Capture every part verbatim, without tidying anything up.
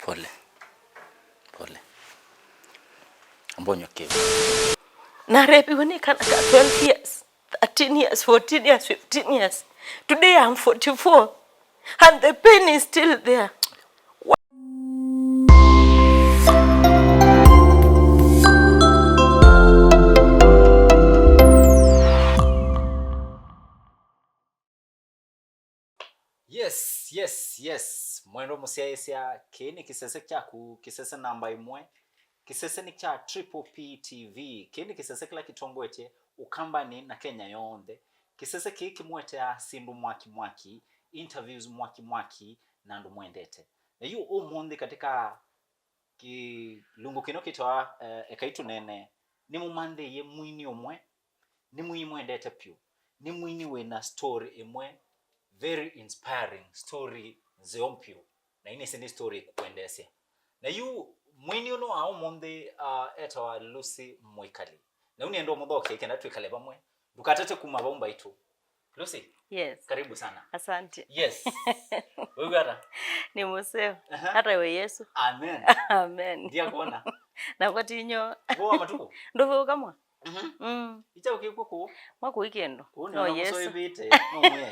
Pole. Pole. Ambonyo kĩu. Narepiwe nĩ kana ka twelve years, thirteen years, fourteen years, fifteen years. Today I'm forty-four and the pain is still there. Yes, yes, yes. Mwendwa mũsyaĩĩsya, kĩĩ nĩ kĩsese kyaku, kĩsese namba ĩmwe. Kĩsese nĩ kya Triple P T V. Kĩĩ nĩ kĩsese kĩla kĩtongoetye Ũkambanĩ na Kenya yonthe. Kĩsese kĩĩ kĩmũeteaa syĩndũ mwaki mwaki, interviews mwaki mwaki, na andũ mwendete. Na yu ũmũnthĩ katika kĩlungu kĩno kĩtawa, eh, Ekai Tũneene, nĩmũmanthĩie mwini ũmwe, nĩ mwini mwendete pyũ, nĩ mwini wĩna story ĩmwe very inspiring, story nzeo pyũ, na inĩsĩ nĩ story ĩkũkwendesya. Na yu mwini ũno wa ũmũnthĩ, uh, etawa Lucy Mwikali. Na yu nĩenda ũmũthoke kenda twĩkale vamwe, ndũkatate kuma vau mbaitũ. Lucy, yes, karibu sana. Asante. Yes. Wewe hata? Ni museo. Aha. Hata we Yesu. Amen. Amen. Ndiakuona. Nakwa tinyo. Kwa matuko. Ndũvũka mwa? Mhm. Mm. Icha ukikwa ku? Mwa ku weekend. Ku no Yesu. Soibite. No mwe.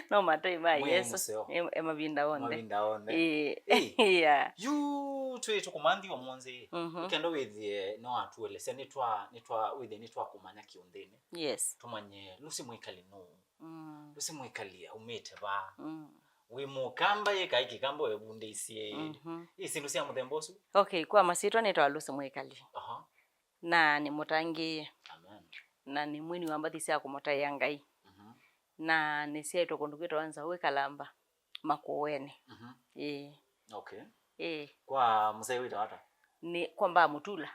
No matoi ma Yesu. E, e mavinda onthe. Mavinda onthe. Eh. Eh. Yeah. Yu twi tukumanthi ũmũnthĩ. Mhm. Ũkenda wĩthĩe no atuelesya nĩtwa, nĩtwa wĩthĩe nĩtwa kumanya kĩũnthĩnĩ. Yes. Tumanye Lucy Mwikali nũ. Mm. Lucy Mwikali aumĩte va? Mm. Wĩ mũkamba yĩ kaĩ kĩkamba wevundĩisye? Mhm. Ĩ syĩndũ sya mũthemba ũsu? Okay, kwa masyĩtwa nĩtawa Lucy Mwikali. Aha. Na nĩ mũtangĩĩe. Amen. Na nĩ mwini wa mbathi sya kũmũtaĩa Ngai. Mhm. Na nĩsyaĩtwe kũndũ kwĩtawa Nzaũ Kalamba, Makueni. Mhm. Ĩĩ. Okay. Ĩĩ. Kwa mũsee wĩtawa ata? Nĩ kwa Mbaa Mũtula.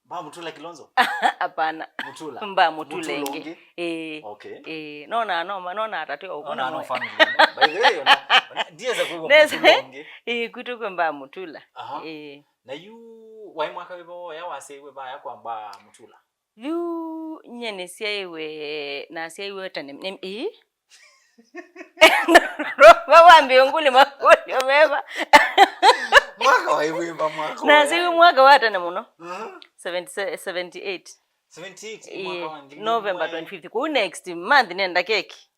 Mbaa Mũtula Kilonzo? Hapana. Mũtula. Mbaa Mũtula. Mũtula ĩngĩ. Ũngĩ? Ĩĩ. Okay. Ĩĩ. Nona, noma, nona atatũ o. Ona no family. By the way, ona, ona, ndiweza kuigua Mũtula ũngĩ. Ĩĩ, kwitũ kwĩ Mbaa Mũtula. Aha. Ĩĩ. Na yu, waĩ mwaka wĩva woya wasyaĩwe vaya kwa Mbaa Mũtula? Yu, nye nĩsyaĩwe, nasyaĩwe tene, nĩ, ĩĩ? Vawambie nguli makũlyo meva. Mwaka wa ĩwĩva mwaka wa? Nasyaĩwe mwaka wa tene mũno. Mhm. Seventy, seventy-eight. Seventy-eight, mwaka wa ngili November ĩmwe. Twenty-fifth. Kũu next month nenda keki.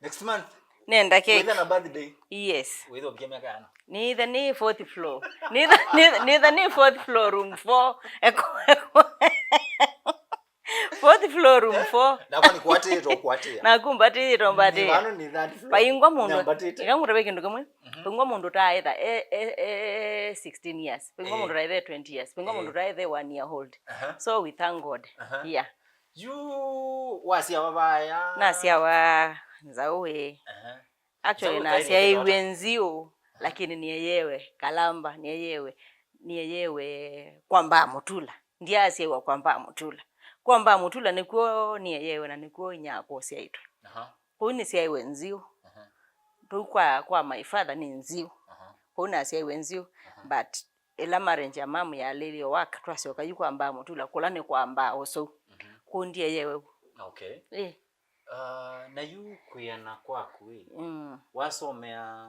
Next month? Nenda keki. Wĩtha na birthday? Yes. Wĩtha ũvikia miaka yana? Nĩtha nĩ fourth floor. Nĩtha, nĩtha, nĩtha nĩ fourth floor, room four. Eko, eko. Fourth floor, room four. Nakwa nĩkwatĩĩtwe ũkwatĩa. Naku mbatĩĩtwe mbatĩĩa. Nĩ vano nĩ third floor. Vaingwa mũndũ. Nyambatĩte. Ĩka ngũtave kĩndũ kĩmwe. Mhm. Vaingwa mũndũ ũtaaĩtha e, e, e, sixteen years. Vaingwa mũndũ ũtaaĩtha twenty years. Vaingwa mũndũ ũtaaĩtha one year old. Aha. So we thank God. Aha. Yeah. Yu wasyawa vaya? Nasyawa Nzaũ ĩĩ. Aha. Actually, Nzaũ ĩkaĩlwe nasyaĩwe Nziũ, lakini nĩeyewe Kalamba, nĩeyewe, nĩeyewe kwa Mbaa Mũtula. Ndyaasyaĩwa kwa Mbaa Mũtula. Kwa Mbaa Mũtula nĩkw'o nĩeyewe na nĩkw'o inyakwa ũsyaĩtwe. Aha. Kũu nĩsyaĩwe Nziũ. Aha. Kũu kwa, kwa my father nĩ Nziũ. Aha. Kũu nasyaĩwe Nziũ, aha, but ĩla marriage ya mamu yalĩlile waka, twasyoka yu kwa Mbaa Mũtula, kũla nĩ kwa Mbaa Ũsou. Mhm. Kũu ndyaeyewe vu. Okay. Ĩ. Ah, na yu kwĩana kwaku ĩ, mm, wasomea?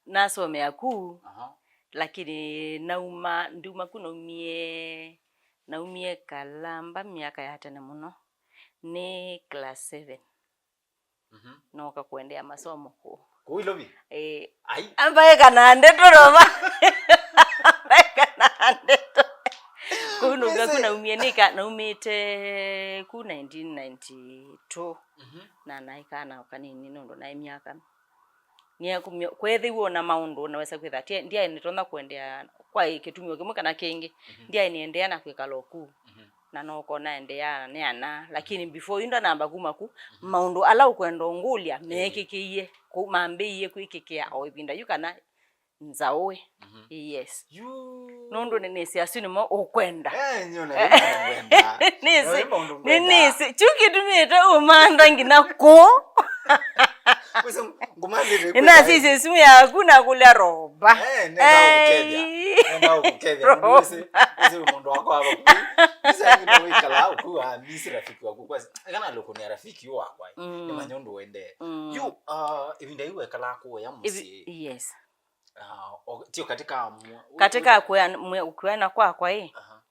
Nasomea ku, aha, lakini nauma, ndiuma ku naumie, naumie Kalamba myaka ya tene mũno. Nĩ class seven. Mhm. Nooka kũendeea masomo kũu. Kũu Ilovi? Ĩĩ. Ai. Ambaye kana ndeto roma. Ambaye kana ndeto. Kũu nũka ku naumie nĩka, naumĩte ku nineteen ninety-two. Mhm. Na naĩ kana o kanini nũndũ naĩ myaka. Nĩekumya, kweethĩwa na maũndũ nawesa kwĩtha, ndyaĩ nĩtonya kũendeea kwa kĩtumio kĩmwe kana kĩngĩ. Mhm. Ndyaĩ nĩendeea na kwĩkala o ku. Mhm. Na noko naendeea na neana, lakini before yu ndanamba kuma ku, mhm, maũndũ ala ũkwenda ũngũlya, ĩĩ, meekĩkĩie, kũ-, mambĩĩie kwĩkĩkĩa o ĩvinda yu kana nzaũe. Mhm. Yes. Yu. Nũndũ nĩnĩsĩ asu nĩmo ũkwenda. Eh, nyona nĩ maũndũ ngwenda. Nĩsĩ, nyona nĩ maũndũ ngwenda. Nĩnĩsĩ. Kyu kĩtumĩte ũmantha nginya kũ. Wĩsĩ ngũmanthĩte kwĩka. Nĩnasisye simu yaku na kũlya roba. Eh, nenda ũkethya. Ai. Nenda ũkethya. Roba. Wĩsĩ, wĩsĩ mũndũ wakwa hapa. Wĩsĩ angĩ nĩ wĩkala ũkuwa misi rafiki waku. Kwa kana loko ni rafiki wakwa. Mm. Nĩ manyũndũ wende. Mm. Yu, uh, ĩvinda yu wekala kũya mũsyĩ. Yes. Ah, o-, tio katika mwe-, katika kwĩana, mwe-, kwĩana kwakwa ĩ, aha,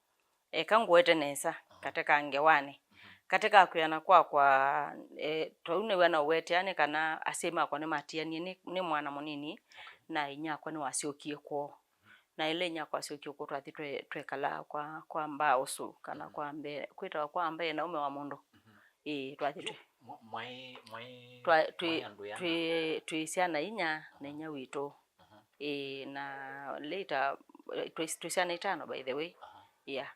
eka ngũete nesa, aha, katika ngewanĩ. Mhm. Katika kwĩana kwakwa, eh, tau nĩw'a na ũwetea nĩ kana asyai makwa nĩmatianie nĩ, nĩ mwana mũnini, okay, na inyakwa nĩwasyokie kwoo. Mhm. Na ĩla inyakwa asyokie kwoo twathi twe-, twekala kwa, kwa mbaa ũsu, kana, mhm, kwa mbee, kwĩtawa kwa mbee na ũme wa mũndũ. Mhm. Ĩĩ, twathi twe-, mwa-, mwaĩ, mwaĩ, twa-, twĩ, mwaĩ andũ ana? Twĩ, twĩ syana inya na, aha, inya witũ. Mhm. Ĩĩ, na later, eh, twĩ, twĩ syana itano, by the way. Aha. Yeah.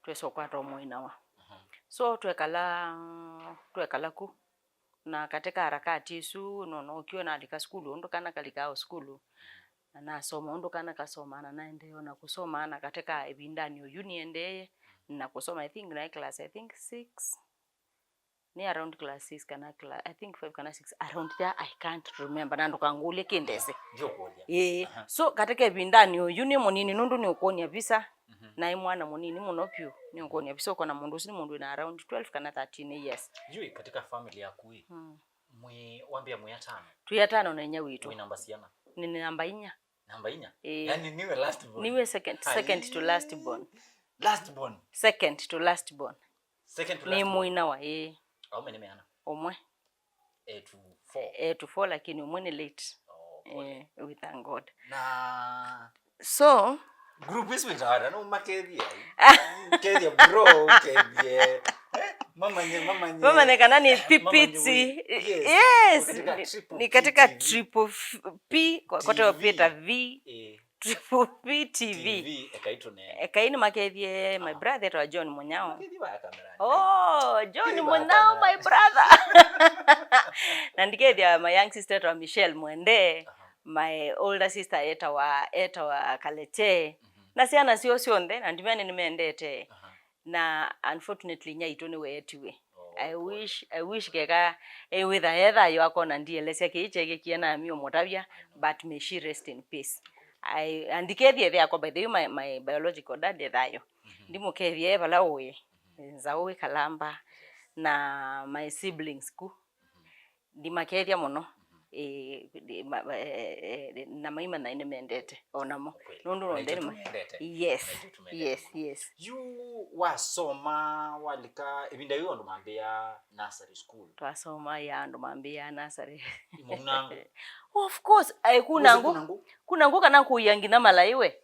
Twesa ũkwata ũmwe ĩnawa. Mhm. So, twekala, twekala ku. Na katika harakati isu, no, no, ũkiwa nalika sukulu, ũndũ kana kalikaa o sukulu. Na nasoma, ũndũ kana kasoma, na naendee ona kusoma, na katika ĩvindanĩ oyu niendee na kusoma, I think, naĩ class, I think, six. Nĩ around class six kana cla-, I think five kana six, around there, I can't remember. Na ndũkangũlye kĩndesĩ. Ndiũkũlya. Ĩĩ. Aha. So, katika ĩvindanĩ oyu nĩ mũnini nũndũ nĩũkwony'a visa. Mhm. Naĩ mwana mũnini mũno vyũ. Nĩũkwony'a visa ũkona mũndũ ũsu nĩ mũndũ wĩna around twelve kana thirteen years. Yu katika family yaku ĩ, mm, mwĩ, wambĩa mwĩ atano? Twĩ atano na inya witũ. Wĩ namba siana? Nĩ, nĩ namba inya. Namba inya? Ĩĩ. Yani niwe last born? Niwe second, second to last born. Ai. Last born? Second to last born. Second to last born. Nĩ mũinawa, ĩĩ. Aume nĩ meana? Ũmwe. Etu four. Etu four, lakini ũmwe nĩ late. Oh, pole. Eh, we thank God. Na so, group isu itawana, no makethia. Kethia bro, kethia. Eh, mamanye, mamanye. Mamanye kana nĩ, eh, mamanye pipitsi. Yes. Yes. Nĩ katika triple P T V. Nĩ katika triple P, kwa kote wapita V. Eh. Triple P T V. T V, ekai tũneene. Ekai nĩmakethie my brother etawa John Mũnyao. Makethie vaya kamerani. Oh, John Mũnyao, my brother. Na ndikethia my young sister etawa Michelle Mwende. Aha. My older sister etawa, etawa Kaleche. Mhm. Na syana syoo syonthe, na ndimene nĩmendete. Aha. Na unfortunately, inyia witũ nĩweetiwe. Oh, I wish, I wish keka ewĩtha e thayũ akona ndielesya kĩĩ kyeekĩkie na amie ũmũtavya, but may she rest in peace. I, andikethie ĩthe yakwa, by the way, my, my biological dad e thayũ. Mhm. Ndimũkethie e vala ũĩ. Mhm. Nzaũ wĩ Kalamba. Yes. Na my siblings ku. Mhm. Ndimakethya mũno. Mhm. Ĩĩ, ndi-, ma-, ma-, eh, eh, na maima naĩ nĩmendete o namo. Kweli. Nũndũ ona itũ nonde nĩma-, tũmendete. Yes, ona itũ tũmendete yes, mũno. Yes. Yu wasoma, walika, ĩvinda yu andũ mambĩĩa nursery school? Twasoma ya andũ mambĩĩa nursery. Mũnangu? Of course, ai, kunangu. Kunangu? Kunangu kana kuia nginya malaĩ we.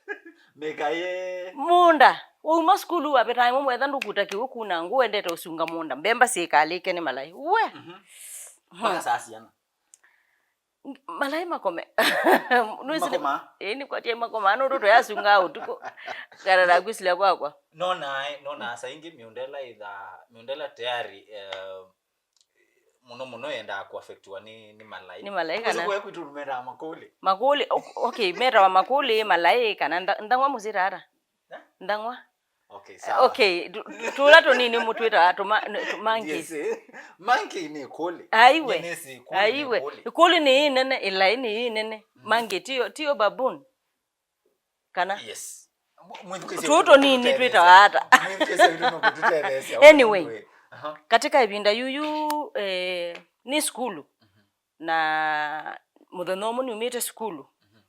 Mekaye. Mũũnda. Wauma sukulu wavetaa ĩmwe mwetha ndũkuta kĩw'ũ kunangu wendete ũsunga mũũnda. Mbemba syĩkalĩke nĩ malaĩ. We. Mhm. Mpaka saa siana? Malaĩ makome. Nĩwĩsĩ nĩ-, makomaa? Ĩĩ, nĩkwatia makomaa, nũndũ tũyasungaa ũtukũ. Kana nakwĩsilya kwakwa. Nona, nona saa ingĩ mĩũnda ĩla ĩtha, mĩũnda ĩla tayari, eh, mũno mũno yendaa kũaffectiwa nĩ, nĩ malaĩ. Nĩ malaĩ. Kwĩsĩ kana kũya kwitũ mendaa makũlĩ. Makũlĩ, o-, okay, metawa makũlĩ, malaĩ, kana nda-, ndang'wa mũsyĩ tata. Eh? Ndang'wa. Okay, sawa. Okay, tu-, tu-, tũla tũnini mũtwĩtaa tũma-, n-, tũ-, monkey. Yes, eh. Monkey nĩ kũlĩ. Aiwe. Nĩ nĩsĩ kũlĩ nĩ kũlĩ. Aiwe. Kũlĩ nĩ ĩnene, ĩlaĩ nĩ ĩnene. Mhm. Monkey, tiyo, tiyo baboon. Kana? Yes. Mwi-, mwĩthukĩĩsye tũtũ nini twĩtawa ata? Mwĩthukĩĩsye witũ nũkũtũtetheesya. Anyway, aha, katika ĩvinda yuyu, eh, nĩ sukulu. Mhm. Na mũthenya ũmwe niumĩte sukulu. Mhm.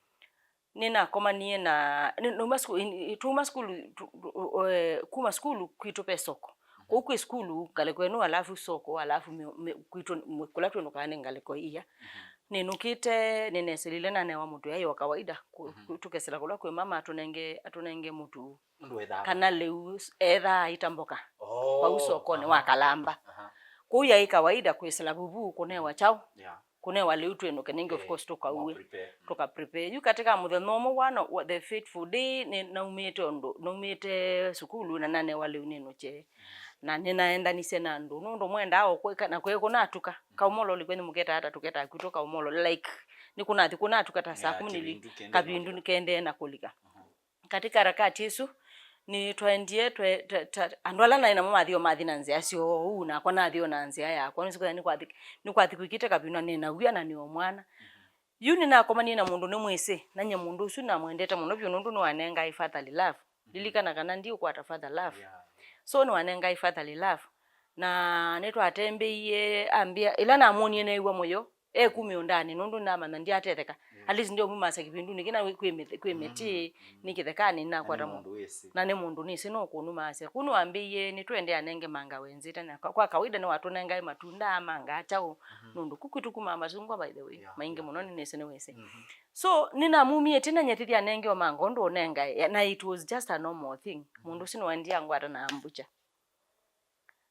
Nĩnakomanie na, nĩ-, nauma sukulu, tuma sukulu, tu-, tu-, eh, kuma sukulu kwitũ ve soko. Mhm. Kũu kwĩ sukulu, ngalĩko ĩno, alafu soko, alafu mĩ-, mĩ-, kwitũ, mĩ-, kũla twĩnũkaa nĩ ngalĩko ĩya. Mhm. Nĩnũkĩte, nĩnesilile, nanewa mũtũyaĩ wa kawaida, kũ-, mhm, kũ-, tũkesĩla kũla kwĩ mama atũnenge, atũnenge mũtu. Ũndũ wethaa kana lĩu s-, ethaa aitamboka. Oh, vau sokonĩ wa, aha, Kalamba. Aha. Kũu yaĩ kawaida kwĩsĩla vuvu, kũnewa, mhm, kyaũ? Yeah. Kũnewa lĩu twĩnũke nĩngĩ, of, eh, course, tũkaue, more prepare. Mm. Tũka prepare. Yu katika mũthenya ũmwe wa no-, wa the fateful day, nĩ naumĩte ũndũ, naumĩte sukulu na nanewa lĩu nĩnũkye. Mm. Na nĩnaendanisye na andũ. Nũndũ mwendaa o kwĩka, na kwĩ kũnatuka. Mm. Kaumololi kwenyu mũketaa ata tũketaa kwitũ Kaumololi. Like, nĩ kũnathi kũnatuka ta saa, yeah, kumi na ilĩ, kĩvindu kĩendee na kũlika. Kĩvindu kĩendee na kũlika. Mhm. Katika harakati isu, nĩtwaendie twe-, ta-, ta-, andũ ala naĩ namo mathi o mathi na nzĩa syoo ũu, nakwa nathi o na nzĩa yakwa, nĩsĩ kwĩthĩa nĩkwathi-, nĩkwathi kwĩkĩte kavindu na nĩna wia na nĩ o mwana. Mhm. Yu nĩnakomanie na mũndũ nĩmwĩsĩ, na nyie mũndũ ũsu namwendete mũno vyũ nũndũ nĩwanengae fatherly love. Mhm. Lilikana kana ndiũkwata father love. Yeah. So nĩwanengae fatherly love. Na nĩtwatembeie, ambĩa, ĩla namwonie neew'a mũyo, e ku mĩũndanĩ, nũndũ nĩnamanya ndyaatetheka. At least ndyaumĩmasya kĩvindunĩ kĩna kwĩ mĩtĩ, kwĩ mĩtĩ, nĩ kĩthekanĩ, nĩnakwata mũndũ. Na nĩ mũndũ nĩsĩ no kũnũmaasya. Kũu nĩwambĩie, nĩtwendee anenge manga wenzĩte, na kwa, kwa kawaida nĩwatũnengae matunda, manga, kyaũ, nũndũ ku kwitũ kumaa masungwa, by the way, maingĩ mũno, nĩnĩsĩ nĩwĩsĩ. So, nĩnamumie ĩtina nyie tĩthi anenge o manga ũndũ ũnengae, na it was just a normal thing. Mũndũ ũsu nĩwaendie angwata na ambũkya.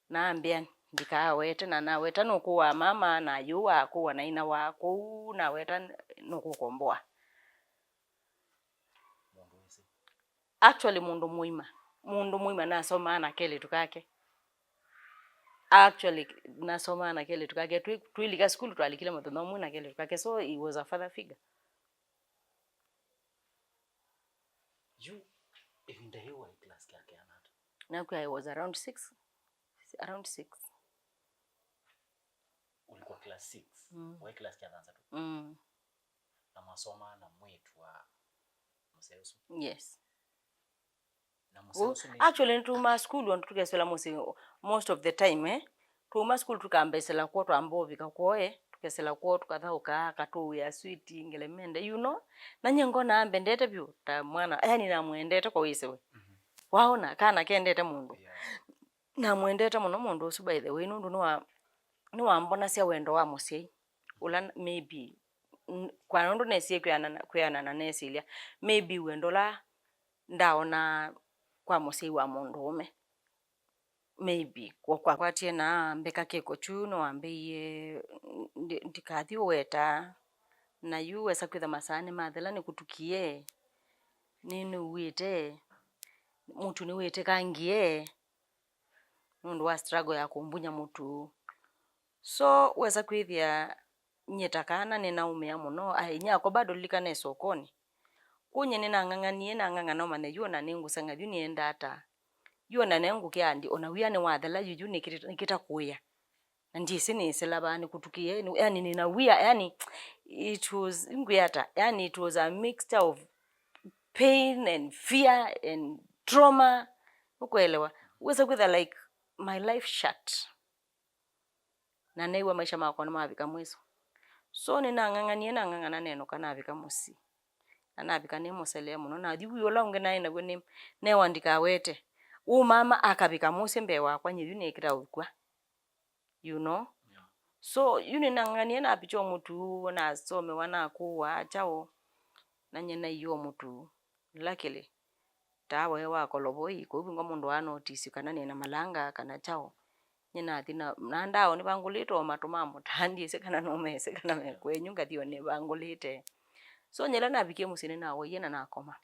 Na ambĩa ndikawete, na naweta nũkũaa mama, na ayũa akũa na ina wa kũu, naweta nũkũkomboa. Mũndũ wĩsĩ. Actually, mũndũ mũima. Mũndũ mũima nasomaa na kelĩtu kake. Actually, nasomaa na kelĩtu kake. Twĩ-, twĩlika sukulu, twalikile mũthenya ũmwe na kelĩtu kake. So, he was a father figure. Yu, ĩvinda yĩu waĩ class kya keana ata? Nakw'a I was around six. Around six. Ulikuwa class six? Mm. Waĩ class kya thanthatũ? Mm. Na mwasomaa na mwĩĩtu wa mũsee ũsu? Yes. Na mũsee ũsu nĩ actually, nĩtuumaa sukulu, andũ tũkesĩla mũsyĩ most of the time, eh? Twauma sukulu tũkambesela kwoo, twamba ũvika kwoo, eh? Tũkesela kwoo, tũkathaũka, akatũĩa switi, ngelemende, you know? Na nyie ngonaa mbendete vyũ ta mwana, yani namwendete kwa wĩsĩ we. Mhm. Waona, kana kendete mũndũ. Yeah. Namwendete mũno mũndũ ũsu, by the way, nũndũ nĩwa-, nĩwambonasya wendo wa mũsyai. Ũla n-, maybe, n-, kwa nũndũ nesie kwĩanana, kwĩanana nesilya, maybe wendo ũla ndaona kwa mũsyai wa mũndũũme. Maybe, kwa, kwa, kwatie na mbeka kĩko kyu, nĩwambĩie, ndi-, ndikathi ũweta, na yu wesa kwĩtha masaa nĩmathela nĩkũtukie, nĩnũw'ĩte, mũtu nĩwĩtĩkangie, nũndũ wa struggle ya kũmbunya mũtu. So, wesa kwĩthĩa nyie ta kana nĩnaũmĩa mũno, ai, inyia wakwa bado lilikana e sokoni. Kwoou nyie nĩnang'ang'anie, nang'ang'ana ũmanye yu ona nĩngũseng'a yu nĩenda ata. Yu ona nengũkĩa ndi, ona wia nĩwathela yu, yu nĩkĩta-, nĩkĩta kũĩa. Na ndyĩsĩ nĩsĩla vaa nĩkũtukĩe, nĩ-, yani nĩna wia, yani it was, ngwĩa ata, yani it was a mixture of pain and fear and trauma. Ũkũelewa? Wesa kwĩtha like my life shut. Na neew'a maisha makwa nĩmavika mwiso. So nĩnang'ang'anie, nang'ang'ana nenũka navika mũsyĩ. Na navika nĩmũselee mũno. Nathi wia ũla ũngĩ naĩ naw'o nĩ, newa ndikawete. Ũmama akavika mũsyĩ mbee wakwa, nyie yu nĩkĩta ũkw'a. You know? Yeah. So, yu nĩnang'ang'anie, napikya o mũtu, nasomewa, nakũwa, kyaũ, na nyie naiya o mũtu. Luckily, taa waĩ wa kolovoi, kũu vingwa mũndũ wa notice kana nĩna malanga, kana kyaũ. Nyie nathi na, na ndawa nĩvangũlĩtwe o matũ ma mũtaa, ndyĩsĩ kana nũmesĩ kana me kwenyu, ngathi o nĩvangũlĩte. So, nyie ĩla navikie mũsyĩ nĩnawaie na nakoma.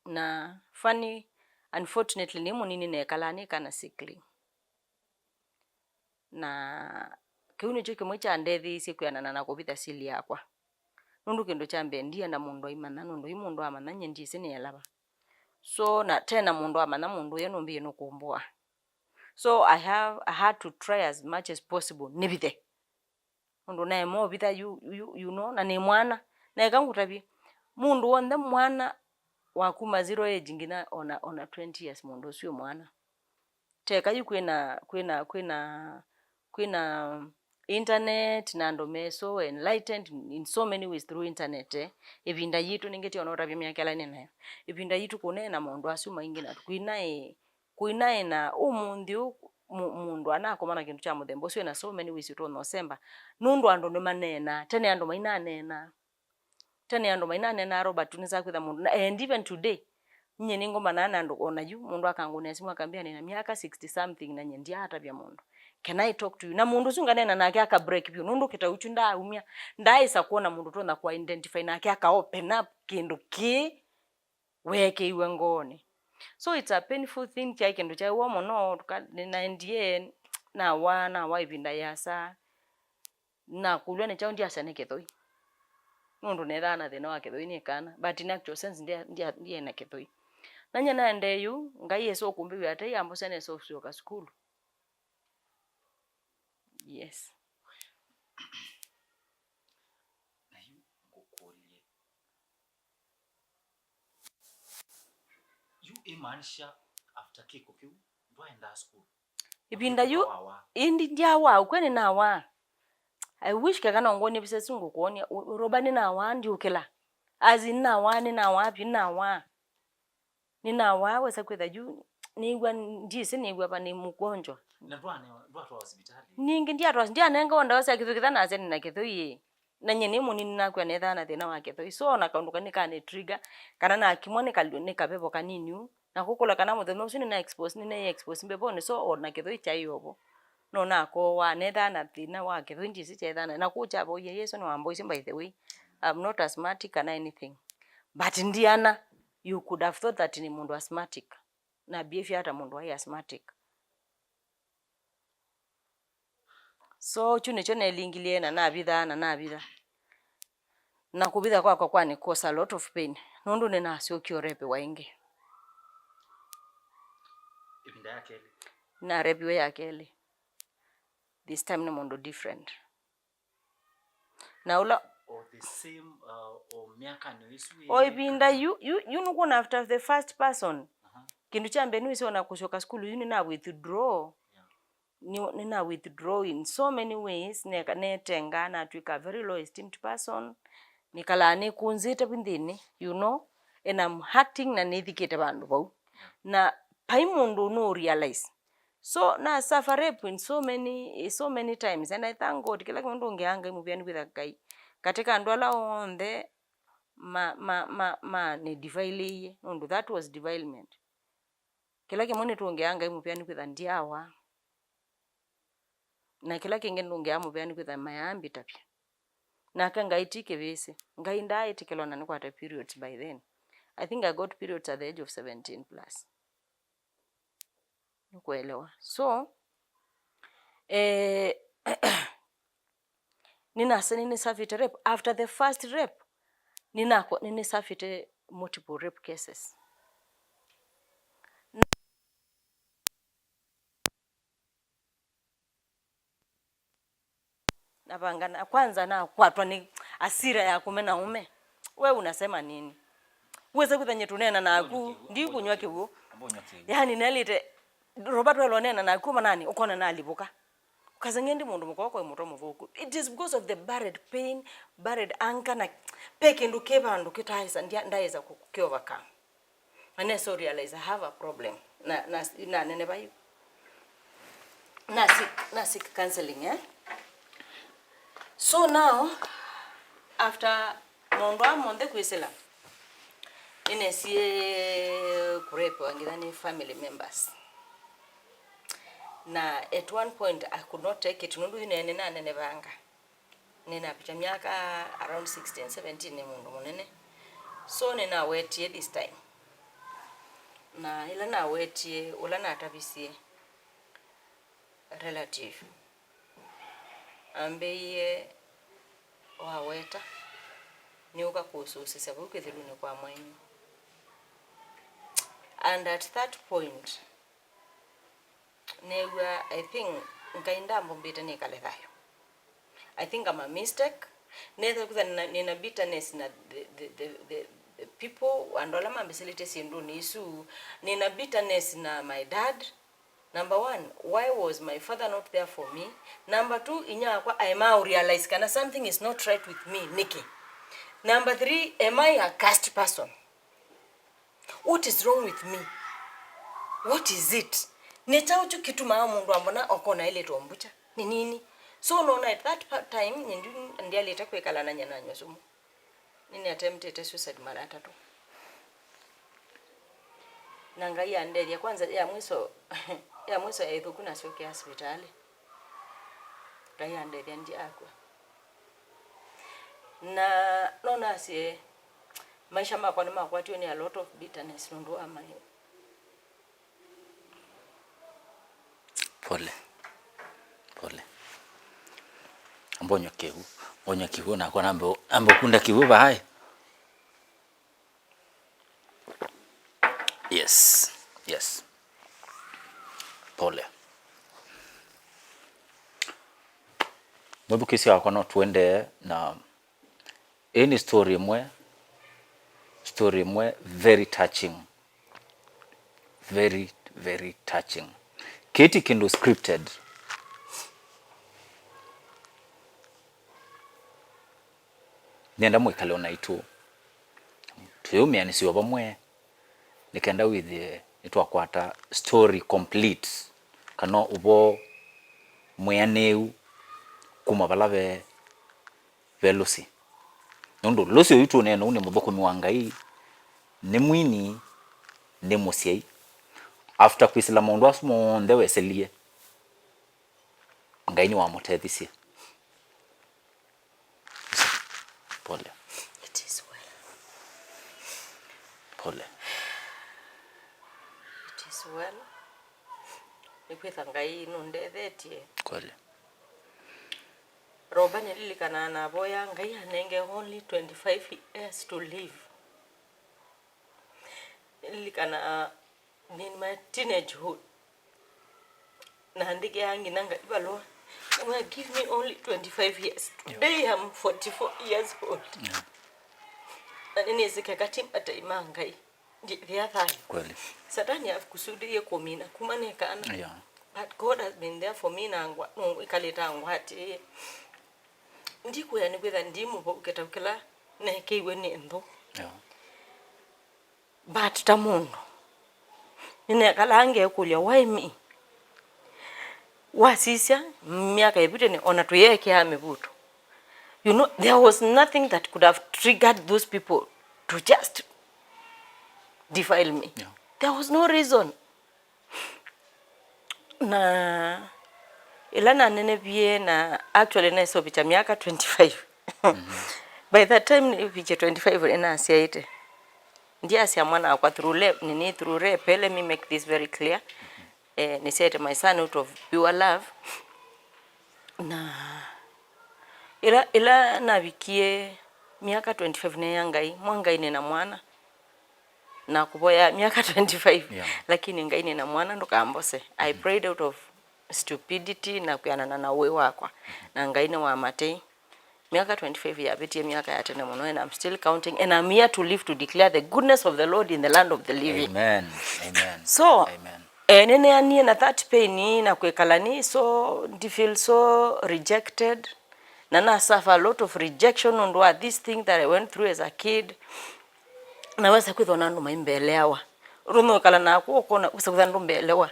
Na funny, unfortunately, nĩ mũnini nekalaa nĩ kana sickly. Na kĩu nĩkyo kĩmwe kyandetheeisye kwĩanana na kũvitha sili yakwa. Nũndũ kĩndũ kya mbee, ndienda mũndũ aimanya, nũndũ yu mũndũ amanya, nyie ndyĩsĩ nĩela va. So, na tena mũndũ amanya mũndũ ũyũ nũmbĩie nũkũmbũa. So, I have, I had to try as much as possible nĩvithe. Ũndũ naema ũvitha yu, yu, you know, na nĩ mwana. Na eka ngũtavye, mũndũ w'onthe mwana wa kuma zero age nginya ona, ona twenty years, mũndũ ũsu wĩ mwana. Teka yu kwĩna, kwĩna, kwĩna, kwĩna internet, na andũ me so enlightened in so many ways through internet, eh. Ĩvinda yitũ, nĩngĩ ti ona ũtavya myaka ĩla nĩ nayo. Ĩvinda yitũ kũneena maũndũ asu maingĩ, na kwĩnaĩ, kwĩnaĩ na ũmũnthĩ ũũ, mũ-, mũndũ anakoma na kĩndũ kya mũthemba ũsu, ena so many ways ũtonya ũsemba, nũndũ andũ nĩmaneenaa. Tene andũ mainaneenaa. Tene andũ mainaneenaa, Robert, nĩsa kwĩtha mũndũ. Na, and even today, nyie nĩngomanaa na andũ, ona yu, mũndũ akangũnĩa simũ akambĩa, "Nĩna myaka sixty something na nyie ndyaatavya mũndũ. Can I talk to you?" Na mũndũ ũsu nganeena nake aka break vyũ, nũndũ kĩtau kyu ndaaumya, ndaaĩsa kwona mũndũ ũtonya kũ identify nake aka open up kĩndũ kĩĩ weekĩiwe ngoonĩ. So it's a painful thing, kyaĩ kĩndũ kyaĩ woo mũno, tũka-, nĩnaendie, nawaa, nawaa ĩvinda yĩasa. Nakũlw'a nĩ kyaũ ndyasya nĩ kĩthũi. Nũndũ neethaa na thĩna wa kĩthũi nĩ kana, but in actual sense, ndya-, ndya-, ndyaĩ na kĩthũi. Na nyie naendee yu, Ngai esa ũkũmbĩw'a ate, ambosya nesa ũsyoka sukulu. Yes. Na yu ngũkũlye, yu ĩmaanisha after kĩko kĩu ndwaendaa sukulu? Ĩvinda yu, ĩndĩ ndyawaa, ũkw'e nĩnawaa. I wish keka no ngwonie visa isu ngũkwony'a. U-, Roba, nĩnawaa ndiũkĩla. As in, nĩnawaa, nĩnawaa vyũ, nĩnawaa. Nĩnawaa, wesa kwĩtha yu, nĩw'a ndyĩsĩ, nĩw'a va nĩ mũkwonjwa. Na ndwane-, ndwatwa hospitali? Ningĩ ndyatwa, ndyanengawa ndawa sya kĩthũi, kĩtha nasya nĩna kĩthũi ĩ. Na nyie nĩ mũnini nakw'a nethaa na thĩna wa kĩthũi. So, ona kaũndũ kanĩ kanĩ trigger, kana nakimwa nĩ kalu-, nĩ kavevo kanini ũu. Na kũkũla kana mũthenya ũsu nĩna expose, nĩna expose mbevonĩ, so ona kĩthũi kyaĩ ovo. No nakoowa, nethaa na thĩna wa kĩthũi, ndyĩsĩ kyaethaa na, na kũu kyavoie Yesũ nĩwamboisye, by the way. I'm not asthmatic kana anything. But ndiana, you could have thought that nĩ mũndũ asthmatic. Na behavior ta mũndũ waĩ asthmatic. So, kyu nĩkyo nelingilie na navitha, na navitha. Na kũvitha kwakwa kwanĩ cause a lot of pain. Nũndũ nĩnasyokie ũrepiwa ĩngĩ. Ĩvinda ya kelĩ? Narepiwe ya kelĩ. This time nĩ mũndũ different. Na ũla o the same, uh, o myakanĩ ĩsu o ĩvinda yu, yu, yu nũkwona after the first person. Aha. Kĩndũ kya mbee nĩwĩsĩ ona kũsyoka sukulu yu nĩna withdraw. Yeah. Nĩ, nĩna withdraw in so many ways, neka-, netengaa, natw'ĩka a very low esteemed person, nĩkalaa nĩkũnzĩte vu nthĩnĩ, you know, and I'm hurting na nĩthikĩte vandũ vau. Na vai mũndũ no realize. So, na suffer rape in so many, so many times, and I thank God, kĩla kĩmwe ndũngĩaa Ngai mũvea nĩ kwĩtha Ngai. Katika andũ ala onthe ma, ma, ma, ma nĩ defileie, nũndũ that was defilement. Kĩla kĩmwe nĩtũngĩaa Ngai mũvea nĩ kwĩtha ndyawa. Na kĩla kĩngĩ ndũngĩaa mũvea nĩ kwĩtha mayaambĩtavya. Nake Ngai ti kĩvĩsĩ. Ngai ndaaĩtĩkĩlwa na nĩkwate periods by then. I think I got periods at the age of seventeen plus. Nĩkũelewa. So, eh, nĩnasa-, nĩnĩsavĩte rape. After the first rape, nĩnakwa-, nĩnĩsavĩte multiple rape cases. Navanga na, kwanza nakwatwa nĩ asira ya kũmena ũme. We unasema nini? Wĩse kwĩtha nye tũneena naku, ndikunywa kĩw'ũ. Yaani, nelĩte, Robert, welwa neena naku manani, ũkona nalivũka. Ũkaseng'e ndi mũndũ mũkoko e mũtwe mũthũku. It is because of the buried pain, buried anger, na pe kĩndũ kĩ vandũ kĩtaĩsa, ndia-, ndaĩsa kũ-, kĩ overcome. Na nesa realize I have a problem. Na, na, na nene vai. Na seek, na seek counseling, eh? So now, after maũndũ aa monthe kwĩsĩla, nĩnesie kũrepiwa nginya nĩ family members. Na at one point, I could not take it, nũndũ yu nene nanenevanga. Nĩnavika myaka around sixteen, seventeen, nĩ mũndũ mũnene. So nĩnawetie this time. Na ĩla nawetie, ũla natavisye relative ambĩie, waweta, nĩũka kũsũsĩsya vau kĩthĩlunĩ kwa mwainyu. And at that point, neew'a, I think, Ngai ndambũmbĩte nĩkale thayũ. I think I'm a mistake. Nethwa kwĩtha nĩna, nĩna bitterness na the, the, the, the, the people, andũ ala mambĩsĩlĩtye syĩndũnĩ isu. Nĩna bitterness na my dad. Number one, why was my father not there for me? Number two, inyia wakwa aema realize kana something is not right with me, nĩkĩ? Number three, am I a cursed person? What is wrong with me? What is it? Nĩ kyaũ kyu kĩtumaa mũndũ ambona okona ailĩtwe mbũkya? Nĩ nini? So, nona at that pa-, time, nyie ndyalĩte kwĩkala na nyie nanywa sumu. Nĩnĩattemptĩte suicide mara atatũ. Na Ngai andethya, kwanza ya mwiso, ya mwiso ya ĩthũku nasyokea sivitalĩ. Ngai andethya ndyaakw'a. Na no nasye, maisha makwa nĩmakwatiwe nĩ a lot of bitterness nũndũ wa my... Pole. Pole. Ambonywa kĩw'ũ. Ambonywa kĩw'ũ nakwa nambe, nambe kunda kĩw'ũ vaĩ. Yes. Yes. Pole. Mwĩthukĩĩsya wakwa, no tũendee na, ĩĩ nĩ story ĩmwe, story ĩmwe very touching. Very, very touching. Kĩĩ ti kĩndũ scripted. Nĩenda mwĩkale o naitũ, twĩyũmĩanĩsye o vamwe, nĩ kenda wĩthĩe nĩtwakwata story complete, kana ũvoo mwĩanĩu kuma vala ve, ve Lucy. Nũndũ Lucy ũyũ tũũneena ũu nĩ mũthũkũmi wa Ngai, nĩ mwini, nĩ mũsyai. After kwĩsĩla maũndũ asu monthe weselie, Ngai nĩwamũtethisye. Pole. It is well. Pole. It is well. Nĩkwĩtha Ngai nũndethetye. Kweli. Roba nĩlilikanaa navoya Ngai anenge only twenty-five years to live. Nĩlilikanaa in my teenagehood, naandĩkĩaa nginya Ngai valũa, "Ngai, give me only twenty-five years." Yeah. Today I'm forty-four years old. Yeah. Na nĩnĩsĩ keka ti matai ma Ngai, ndĩthĩa thayũ. Kweli. Satani akusudie kũmina kuma nĩ kana. Yeah. But God has been there for me, na ngwa, no, ĩkalĩte angwatĩĩe. Ndikwĩa nĩkwĩtha ndi mũvau kĩtau kĩla neekĩiwe nĩ nthũ. Yeah. But ta mũndũ, nĩnekalaa ngekũlya, "Why me?" Wasisya, myaka ĩvĩte nĩ, ona tũyeekĩaa mĩvuto. You know, there was nothing that could have triggered those people to just defile me. Yeah. There was no reason. Na ĩla nanenevie, na actually naisũvĩkya myaka twenty-five. Mhm. By that time nĩvikye twenty-five nĩnasyaĩte. Ndyasya mwana wakwa through rape, nini, through rape, let me make this very clear. Eh, nĩsyaĩte my son out of pure love. Na ĩla, ĩla navikie myaka twenty-five, neea Ngai, "Mwa Ngai, nĩ na mwana." Na kũvoya myaka twenty-five, yeah, lakini Ngai, nĩ na mwana, ndũkambose. I, mhm, prayed out of stupidity na kwĩanana na ũĩ wakwa. Na Ngai nĩwamatei. Myaka twenty-five yavĩtie, myaka ya tene mũno, and I'm still counting, and I'm here to live to declare the goodness of the Lord in the land of the living. Amen. Amen. So, amen, eh, nĩneanie na that pain na kwĩkala nĩ so, ndi feel so rejected, na na suffer a lot of rejection nũndũ wa this thing that I went through as a kid. Na wesa kwĩthwa na andũ maimbeleawa. Ũndũ ũmwe ũkala naku ũkona, wesa kwĩthwa ndũmbelewa.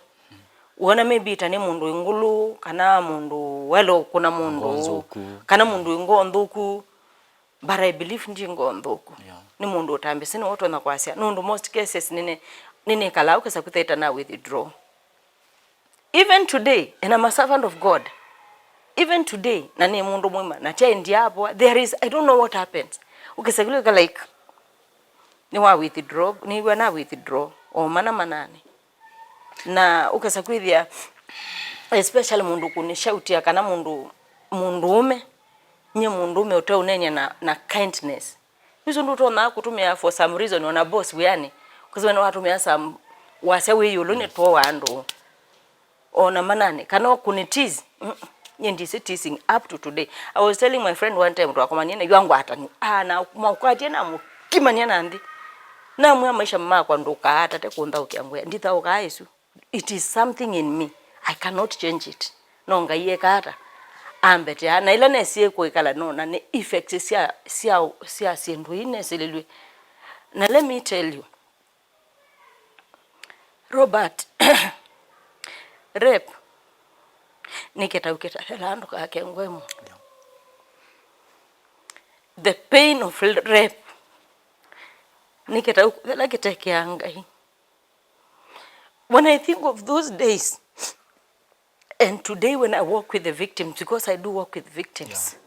Wona maybe ta nĩ mũndũ wĩ ngũlũ, kana mũndũ waĩle ũkũna mũndũ, ngoo nthũku, kana mũndũ wĩ ngoo nthũku. But I believe ndi ngoo nthũku. Yeah. Nĩ mũndũ ũtambĩsĩ nĩwe ũtonya kwasya. Nũndũ most cases nĩne-, nĩnĩkalaa ũkesa kwĩthĩta na withdraw. Even today, and I'm a servant of God. Even today, na nĩ mũndũ mũima, na kyaĩ ndiavoa, there is, I don't know what happens. Ũkesa kwĩka like, nĩwa withdraw, nĩw'a na withdraw, o mana manane. Na ũkesa kwĩthĩa, especially mũndũ kũnĩshautia, kana mũndũ, mũndũũme, nyie mũndũũme ũteũneeny'a na, na kindness. Nĩsũ ndũtonya kũtũmĩa for some reason, ona boss wĩanĩ, ũkesa nĩwatũmĩa some wasya wĩ ĩũlũ, nĩtwoa andũ. Ona manane, kana ũkũnĩ tease. Mm, nyie ndisĩ teasing up to today. I was telling my friend one time, twakomanie na yu angwatani. Ah, na mwakwatie na mũkimania na nthĩ. Namwĩa maisha makwa ndũkaatate kũnthaũkĩa ngwĩa. Ndithaũkaa ĩsu. It is something in me. I cannot change it. No Ngai eka ata? Ambetea. Na ila nesie kwĩkala nona nĩ effects sya, sya, sya syĩndũ ii nesĩlĩlw'e. Na let me tell you, Robert, rape nĩ kĩtau kĩtathela, ndũkakengwe mũndũ. The pain of rape nĩ kĩtau kĩla kĩtekeaa Ngai. When I think of those days, and today when I walk with the victims, because I do walk with victims,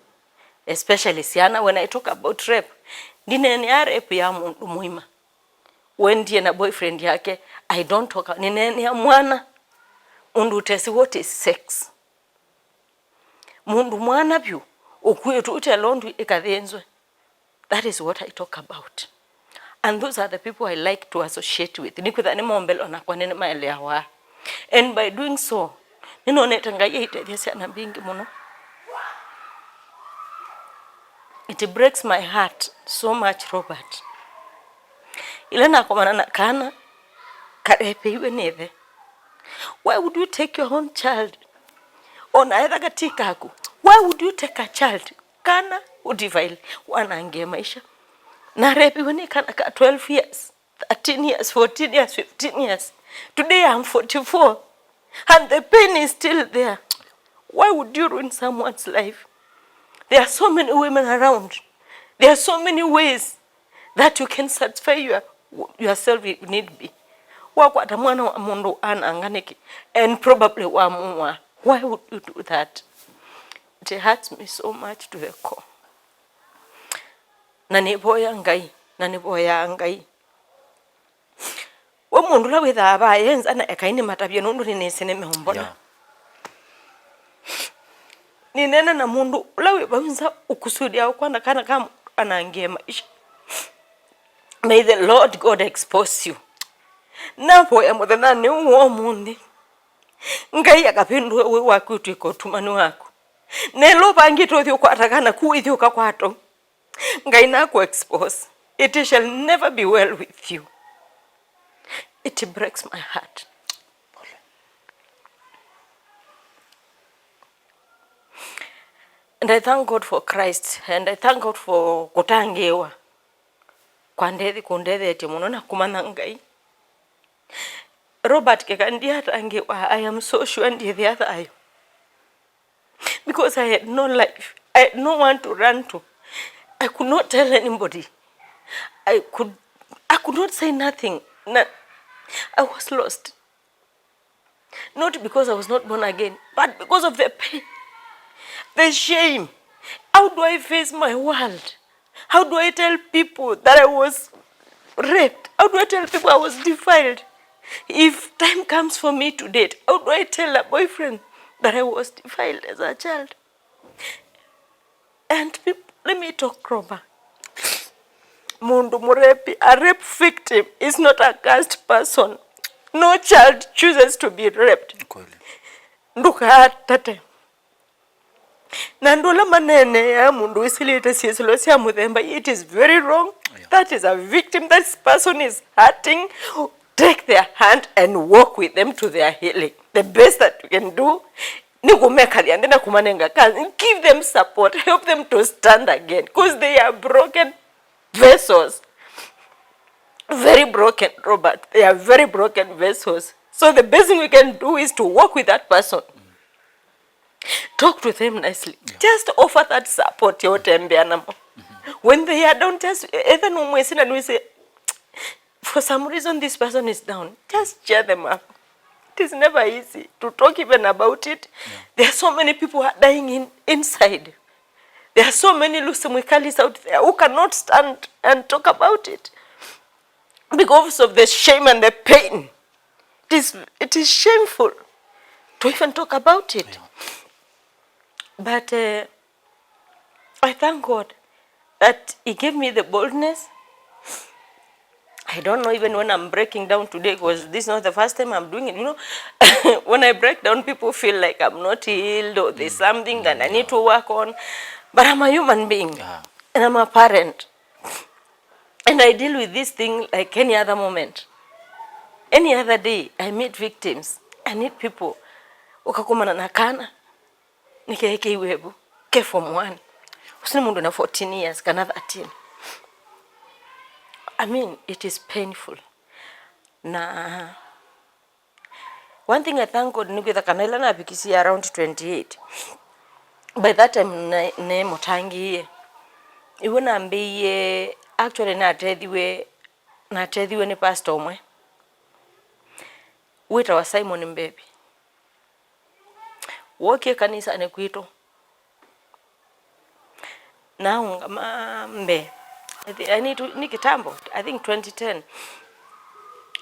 yeah, especially syana, when I talk about rape, ndineenea rape ya mũndũ mũima. Wendie na boyfriend yake, I don't talk, nineenea mwana, mũndũ ũtesĩ what is sex. Mũndũ mwana vyũ, ũkuĩtwe ũtelo ndũ ĩkathĩnzwe. That is what I talk about. And those are the people I like to associate with. Nĩkwĩtha nĩmombelwa nakwa nĩmaeleawa. And by doing so, nĩnonete Ngai aitethya syana mbingĩ mũno. It breaks my heart so much, Robert. Ĩla nakomana na kana karepeiwe nĩ ĩthe. Why would you take your own child? Ona etha kati kaku. Why would you take a child Kana ũdefile, wanangie maisha. Narepiwe nĩ kana ka twelve years, thirteen years, fourteen years, fifteen years. Today I'm forty-four. And the pain is still there. Why would you ruin someone's life? There are so many women around. There are so many ways that you can satisfy your, yourself if need be. Wakwata mwana wa mũndũ ananga nĩkĩ? And probably wamũa. Why would you do that? It hurts me so much to the core. Na nĩvoya Ngai, na nĩvoyaa Ngai. We mũndũ ũla wĩthaa vaa e nza, na ekai nĩmatavye, nũndũ nĩnĩsĩ nĩmeũmbona. Yeah. Nĩneena na mũndũ ũla wĩ vau nza ũkusudia ũkwata kana ka mũndũ anangie maisha. May the Lord God expose you. Navoya mũthenyanĩ ũũ wa ũmũnthĩ, Ngai akavĩndũe ũĩ waku ũtw'ĩke ũtumanu waku. Nelo vangĩte ũthi ũkwata kana ku wĩthi ũkakwatwa. Ngai naku expose. It shall never be well with you. It breaks my heart. And I thank God for Christ, and I thank God for kũtangĩĩwa kwa ndethi, kũndethetye mũno na kũmanya Ngai. Robert, keka ndiatangĩĩwa, I am so sure ndiĩthĩa thayũ. Because I had no life. I had no one to run to. I could not tell anybody. I could, I could not say nothing. Na, I was lost. Not because I was not born again, but because of the pain, the shame. How do I face my world? How do I tell people that I was raped? How do I tell people I was defiled? If time comes for me to date, how do I tell a boyfriend that I was defiled as a child? And people, let me talk proper. Mũndũ mũrepi, a rape victim is not a cursed person. No child chooses to be raped. Kweli. Ndũkatate. Na andũ ala maneeneaa mũndũ wĩsĩlĩte syĩsĩlo sya mũthemba, it is very wrong. Yeah. That is a victim. That person is hurting. Take their hand and walk with them to their healing. The best that you can do nĩ kũmekathya nthĩ na kũmanenga counseling. Give them support. Help them to stand again, 'cause they are broken vessels. Very broken, Robert. They are very broken vessels. So the best thing we can do is to walk with that person. Talk to them nicely. Yeah. Just offer that support ya ũtembea namo. Mm-hmm. When they are down, just, either no mwesi na nwisi, for some reason this person is down, just cheer them up. It is never easy to talk even about it. Yeah. There are so many people who are dying in, inside. There are so many Lucy Mwikalis out there who cannot stand and talk about it because of the shame and the pain. It is, it is shameful to even talk about it. Yeah. But, uh, I thank God that He gave me the boldness. I don't know even when I'm breaking down today, 'cause this is not the first time I'm doing it. You know, when I break down, people feel like I'm not healed or there's something that I need to work on. But I'm a human being. Yeah. And I'm a parent. And I deal with this thing like any other moment. Any other day, I meet victims. I meet people. Ũkakomana na kana. Nĩkeekĩiwe vu. Ke form one. Ũsu nĩ mũndũ na fourteen years kana thirteen. I mean, it is painful. Na one thing I thank God nĩ kwĩtha kana ĩla navikisie around twenty-eight, by that time nĩ, nĩ mũtangĩĩe. Iwe nambĩie, actually natethiwe, natethiwe nĩ pastor ũmwe wĩtawa Simon Mbevi. Wookie kanisanĩ kwitũ. Naũngama mbee. I thi-, I need to, nĩ kitambo, I think twenty ten.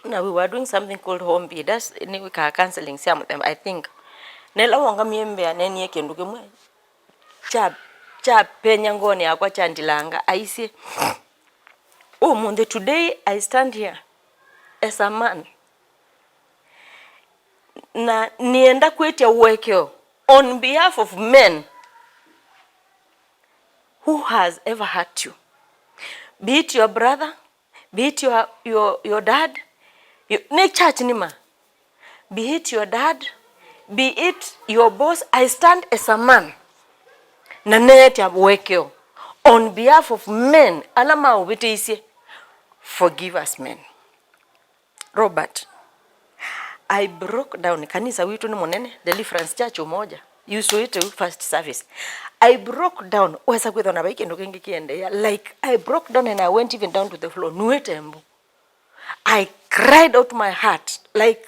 Na we were doing something called home biddas, nĩ wĩkaa counseling sya mũthemba, I think. Na ĩla waũngamie mbee, aneenie kĩndũ kĩmwe kya, kyapenya ngoonĩ yakwa, kyandilanga, aisye, "Ũmũnthĩ, today I stand here as a man." Na nĩenda kwĩtya ũekeo on behalf of men who has ever hurt you. Be it your brother, be it your, your, your dad, you, nĩ church nĩma. Be it your dad, be it your boss, I stand as a man. Na neetya ũekeo on behalf of men ala maũvĩtĩisye. Forgive us men. Robert, I broke down. Kanisa witũ nĩ mũnene, Deliverance Church Umoja. You saw it first service. I broke down. Wesa kwĩthwa na vai kĩndũ kĩngĩ kĩendeea. Like, I broke down and I went even down to the floor. Nuĩte mbu. I cried out my heart. Like,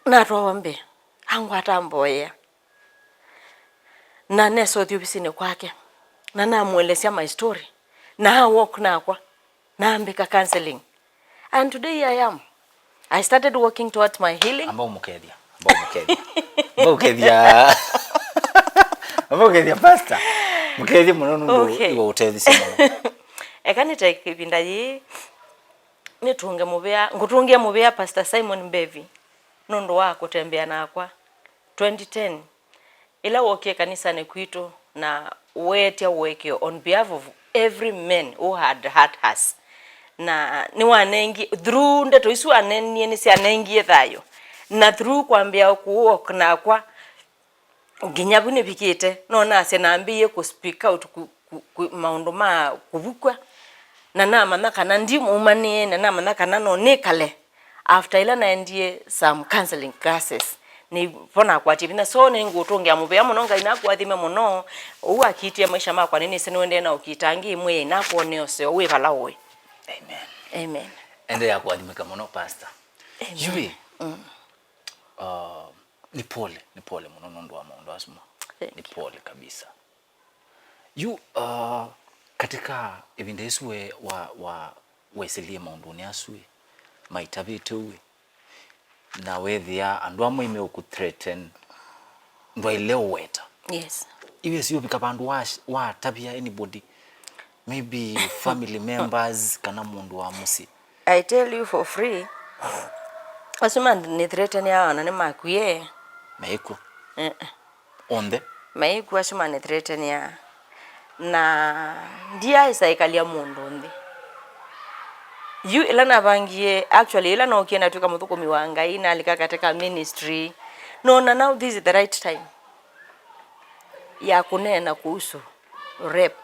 natwawa mbee. Angwata mboea. Na nesa ũthi ovisinĩ kwake. Na namũelesya my story. Na a walk nakwa. Nambĩka counseling. And today I am. I started walking towards my healing. Amba ũmũkethya. Amba ũmũkethya. Amba ũkethya. Amba ũkethya pastor. Mũkethye mũno nũndũ Okay. Iwe ũtethisye mũno. Eka nĩte kĩvinda yĩĩ nĩtũnge mũvea, ngũtũngĩa mũvea Pastor Simon Mbevi nũndũ wa kũtembea nakwa twenty ten. Ĩla wookie kanisanĩ kwitũ na weetya ũekeo on behalf of every man who had hurt us. Na nĩwanengie, through ndeto isu aneenie nĩsyanengie thayũ. Na through kwambĩa kũwalk nakwa, nginya vu nĩvikĩte, no nasya nambĩĩe kũ speak out ku, ku, ku, maũndũ ma kũvukw'a, na namanya kana ndimumanĩe, na namanya kana no nĩkale. After ĩla naendie some counseling classes, nĩvo nakwatie vinya. So nĩngũtũngĩa mũvea mũno, Ngai nakũathime mũno. Ũu akitie maisha makwa, nĩnĩsĩ nĩũendee na ũkita angĩ, mwĩai nakwone ũseo wĩ vala ũĩ. Amen. Amen. Endeea kũathimĩka mũno, Pastor. Amen. Yui. Mm. Uh, nĩ pole, nĩ pole mũno nũndũ wa maũndũ asu ma. Thank Nĩ you. Pole kabisa. Yu, uh, katika ĩvinda ĩsu we wa, wa, wesĩlie maũndũnĩ asu ĩ, maitavĩte ũu ĩ, na wethĩa andũ amwe meũkũ threaten, ndwaĩle ũweta. Yes. Iwe siũvika vandũ wa, watavya anybody, maybe family members kana mũndũ wa mũsyĩ. I tell you for free, asu manĩthreatenia ona nĩmakwie. Maikw'o. Eh, eh. Onthe. Maikw'o asu manĩthreatenia. Na ndiaĩsa ĩkalya mũndũ nthĩ. Yu ĩla navangie, actually, ĩla nookie natw'ĩka mũthũkũmi wa Ngai, nalika katika ministry, nona now this is the right time ya kũneena kuhusu rape.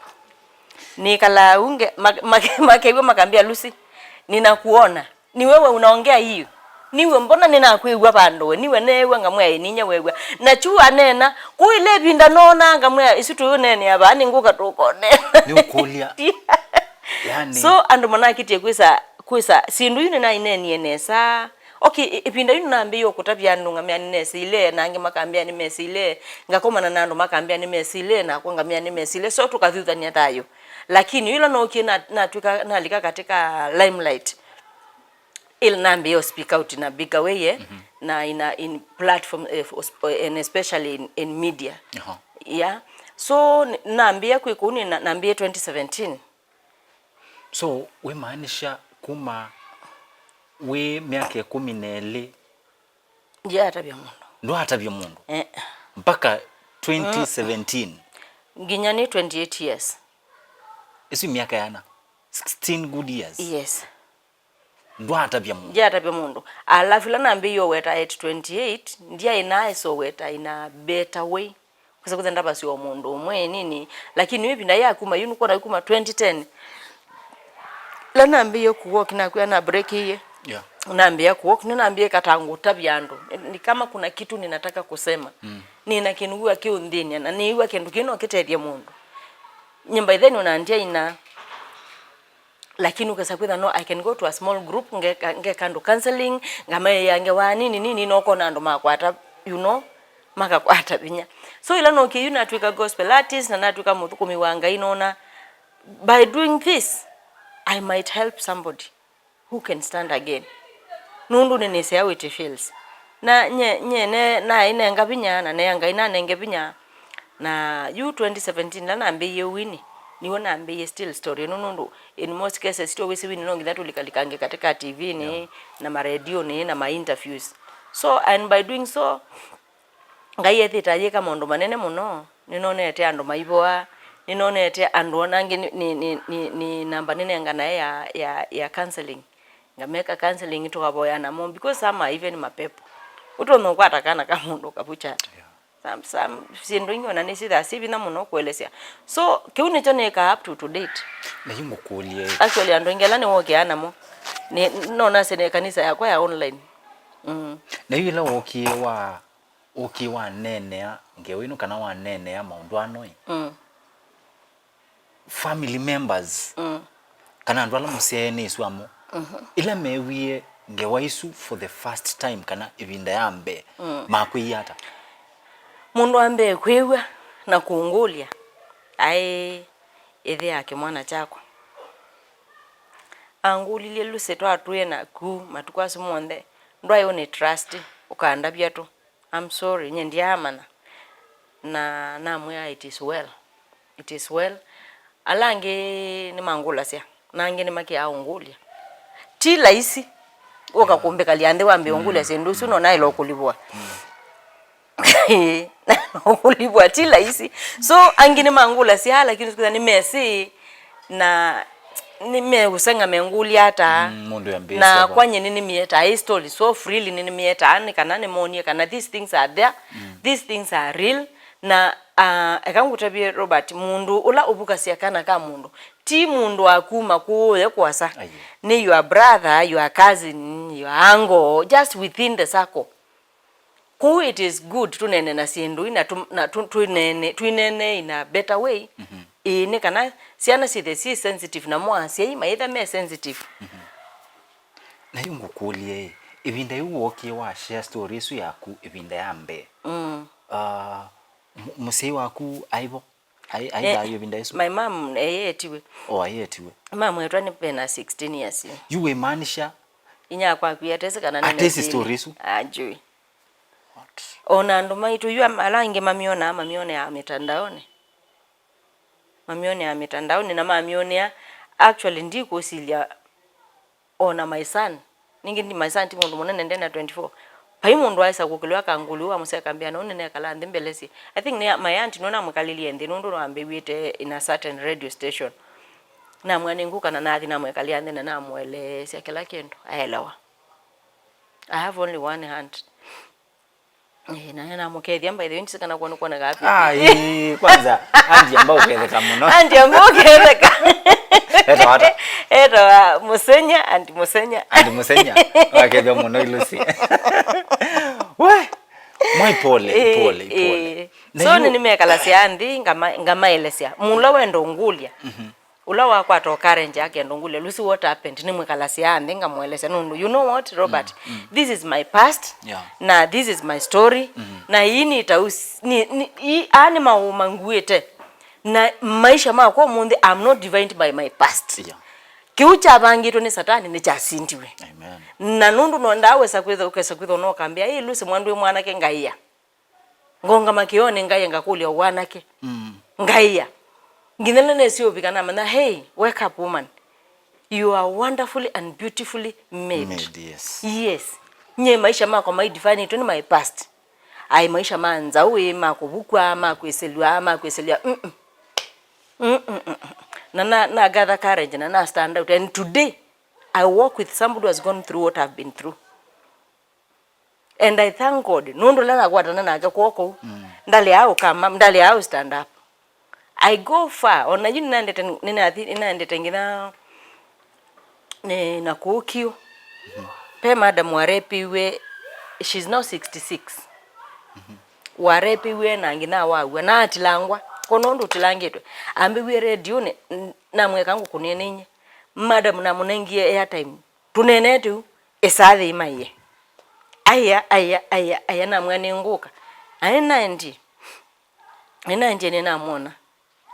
Nĩkalaa unge, ma-, ma-, makew'a makambĩa, "Lucy, ninakuona. Ni wewe unaongea hiyo? Niwe, mbona ninakwĩw'a vandũ we? Niwe neew'a ngamwĩa ĩninya weew'a." Na kyu aneena, kũĩle ĩvinda noonaa ngamwĩa, "Isu tũyũneenea vaa, nĩngũka tũkonena." Nĩũkũlya. Yani. So, andũ manakitie kwĩsa, kwĩsa, syĩndũ yu nĩnainenie nesa. Okay, ĩ-, ĩvinda yu nambĩĩe kũtavya andũ ngamea nĩnesĩile, na angĩ makambĩa nĩmesĩile, ngakomana na andũ makambĩa nĩmesĩile, nakwa ngamea nĩmesĩile, so tũkathuthany'a thayũ. Lakini ĩla nookie na, natw'ĩka, nalika katika limelight, ĩla nambĩĩe speak out in a bigger way, eh, na in a, in platform, eh, and especially in, in media. Aha. Yeah. So, n-, nambĩĩa kwĩ kũu nĩ na, nambĩĩe twenty seventeen. So, wĩmaanisha kuma wĩ myaka ĩkũmi na ĩlĩ? Ndyaatavya mũndũ. Ndwaatavya mũndũ? Eh. Mpaka twenty seventeen? Nginya nĩ twenty-eight years. Ĩsu myaka yana? Sixteen good years? Yes. Ndwaatavya mũndũ? Ndyaatavya mũndũ. Alafu ĩla nambĩĩe ũweta at twenty-eight, ndyaĩ naaĩsa ũweta in a better way. Kwĩsa kwĩtha ndavasya o mũndũ ũmwe nini, lakini yu ĩvinda ya kuma yu nĩkwona kuma twenty ten, ĩla nambĩĩe kũwalk, nakwĩa na break ĩĩ. Yeah. Nambĩĩa kũwalk, nĩnambĩĩe katangũtavya andũ. Ni kama kuna kitu ninataka kusema. Mm. Nina kĩnũw'a kĩũnthĩny'a, na nĩĩw'a kĩndũ kĩu no kĩtethye mũndũ. Nyie by then ona ndyaina. Lakini ũkesa kwĩtha, no, I can go to a small group, ngeka, ngeka andũ counseling, ngamaĩa ngewa nini nini, no kona andũ makwata, you know, makakwata vinya. So, ĩla nookie yu natw'ĩka gospel artist, na natw'ĩka mũthũkũmi wa Ngai, nona, by doing this, I might help somebody who can stand again. Nũndũ nĩnĩsĩ how it feels. Na nye, nye ne, nainenga vinya, na nea Ngai nanenge vinya. Na yu twenty seventeen, la nambĩĩe wini, nĩw'o nambĩĩe still story ĩno, nũndũ in most cases, tyo wĩsĩ wini no nginya tũlikalikange katika T V-nĩ, yeah, na maredionĩ, na ma interviews. So, and by doing so, Ngai ethĩte ayĩka maũndũ manene mũno. Nĩnonete andũ maivoa, nĩnonete andũ ona angĩ nĩ, nĩ, nĩ, nĩ, nĩ namba nĩnenganae ya, ya, ya counseling. Ngameka counseling, tũkavoya namo, because some are even mapepo. Ũtonya ũkwata kana ka mũndũ ũkavuchata. Yeah. Some, some, syĩndũ ingĩ ona nĩsyĩthaa syĩ vinya mũno kũelesya. So, kĩu nĩkyo nĩkaa up to, to date. Na yu ngũkũlye. Actually, andũ aingĩ ala nĩwokĩaa namo, nĩ, nonasya nĩ kanisa yakwa ya online. Mm. Na yu ĩla wookie wa, wookie waneenea ngewa ĩno kana waneenea maũndũ ano ĩ, mm. Family members mm. kana andũ ala mũsyaĩe nĩ ĩsu amo mm-hmm. ĩla meewie ngewa isu for the first time kana ĩvinda ya mbee mm. makwĩie ata? Mũndũ wa mbee kwĩw'a na kũngũlya aĩ ĩthe ya kĩmwana kyakwa. Angũlilye, Lucy, twatwĩe naku matukũ asu monthe, ndwaĩ ũnĩ trust ũkandavya tũ? I'm sorry, nyie ndyaamanya. Na namwĩa, it is well. It is well. Ala angĩ nĩmangũlasya, na angĩ nĩmakĩaa ũngũlya. Ti laisi ũka kũmbĩkalya nthĩ wambĩe ũngũlya syĩndũ isu, no naĩle ũkũlivwa. Naĩle ũkũlivwa, ti laisi. So, angĩ nĩmangũlasya, lakini sikwĩtha nĩmesĩ na nĩmeũseng'a mengũlya ata. Mm, mũndũ ambĩĩsya na vo. Kwanye nĩnĩmĩetaa ĩ story so freely, nĩnĩmĩetaa nĩ kana nĩmonie kana these things are there, mm. these things are real. Na uh, eka ngũtavye Robert, mũndũ ũla ũvukasya kana ka mũndũ ti mũndũ wa kuma kũũye kũasa. Aye. Nĩ your brother, your cousin, your uncle, just within the circle. Kwoou it is good tũneene na syĩndũ ii na tũ, na tũ, tũineene, tũineene in a better way. Mm-hmm. Ĩĩ, nĩ kana syana syĩthĩe syĩ sensitive namo asyai mayĩtha me sensitive. Mm-hmm. Na yu ngũkũlye ĩ, ĩvinda yĩu wookie wa share story ĩsu yaku ĩvinda ya mbee, mm. uh, mũ- mũsyai waku aĩ vo? Ai, ai, eh, thayũ ĩvinda ĩsu? My mom eetiwe. O, aĩ etiwe. Mamwetwa nĩ vena sixteen years. Yu wĩmaanisha inyakwa akwia atesi kana nĩ atesi story ĩsu? Ajui. What? Ona andũ maitũ yu am- ala angĩ mamyonaa mamyonea mitandaoni. Mamyonea mitandaoni na mamyonea, actually ndikũsilya. Ona my son, ningĩ ndi my son ti mũndũ mũnene, ndena twenty-four. Vai mũndũ aesa kũkĩlwa akangũlya ũu amũseka mbĩa na ũnĩ nekala nthĩ mbelesye. I think nĩ my aunt nĩwe namwĩkalĩlye nthĩ nũndũ nĩwambĩw'ĩte in a certain radio station. Namwĩa nĩngũka na nathi namwĩkalya nthĩ na namũeleesya kĩla kĩndũ, aelewa. I have only one aunt. Eh, na namũkethya, by the way, ndisi kana kwona kwoneka happy. Ai, kwanza, andi amba ũketheka mũno. Andi amba ũketheka. Etawa ata? Etawa Musenya, andi Musenya. Andi Musenya. Wakethwa mũno ilusi. We, mwai pole, eh, pole, pole. Eh. So, nĩ nĩmekalasya nthĩ, ngama-, ngamaelesya. Mũla wendo ngũlya. Mhm. Ũla wakwata o courage akenda ũngũlya, Lucy, what happened? Nĩmwĩkalasya nthĩ ngamũelesya nũndũ, you know what, Robert? Mm, mm. This is my past, yeah. Na this is my story, mm-hmm. Na ii nĩ ta ũs-, nĩ, nĩ, ii, aa nĩ maũũ manguĩte. Na maisha makwa ũmũnthĩ, I'm not defined by my past. Yeah. Kĩu kyavangĩtwe nĩ Satani nĩkyasindiwe. Amen. Na nũndũ no ndawesa kwĩtha, ũkesa kwĩtha ũnokambĩa, ĩ, Lucy, mwandu wĩ mwanake ngaĩa. Ngongama kĩoonĩ ngaĩa ngakũlya ũwanake. Mm. Ngaĩa. Nginya nĩnesie ũvika namanya, hey, wake up woman. You are wonderfully and beautifully made. Made, yes. Yes. Nyie maisha makwa maidifanĩtwe nĩ my past. Aĩ maisha ma nzaũ ĩ, ma kũvukwa, ma kwĩsĩlw'a, ma kwĩsĩlw'a. Mm-mm. Mm-mm, mm-mm. Na na, na gather courage na na stand out. And today, I walk with somebody who has gone through what I've been through. And I thank God nũndũ ũla nakwatana nake kwoo kũu, mm, ndalea ũkama, ndalea ũ stand up. I go far. Ona yu nĩnaendete, nĩnathi, nĩnaendete nginya nĩ na kũu Kiu. Mm-hmm. Pe madam warepiwe, she's now sixty-six. Mm-hmm. Warepiwe na nginya waw'a na atilangwa. Kono ũndũ ũtilangĩtwe. Ambĩwie rediũnĩ, n-, namweka ngũkũnĩe nĩ inye. Madam namũnengie airtime. Tũneenete ũu, ĩsaa yĩimaie. Aĩa, aĩa, aĩa, aĩa, namwĩa nĩngũka. Na nĩnaendie. Nĩnaendie nĩnamwona.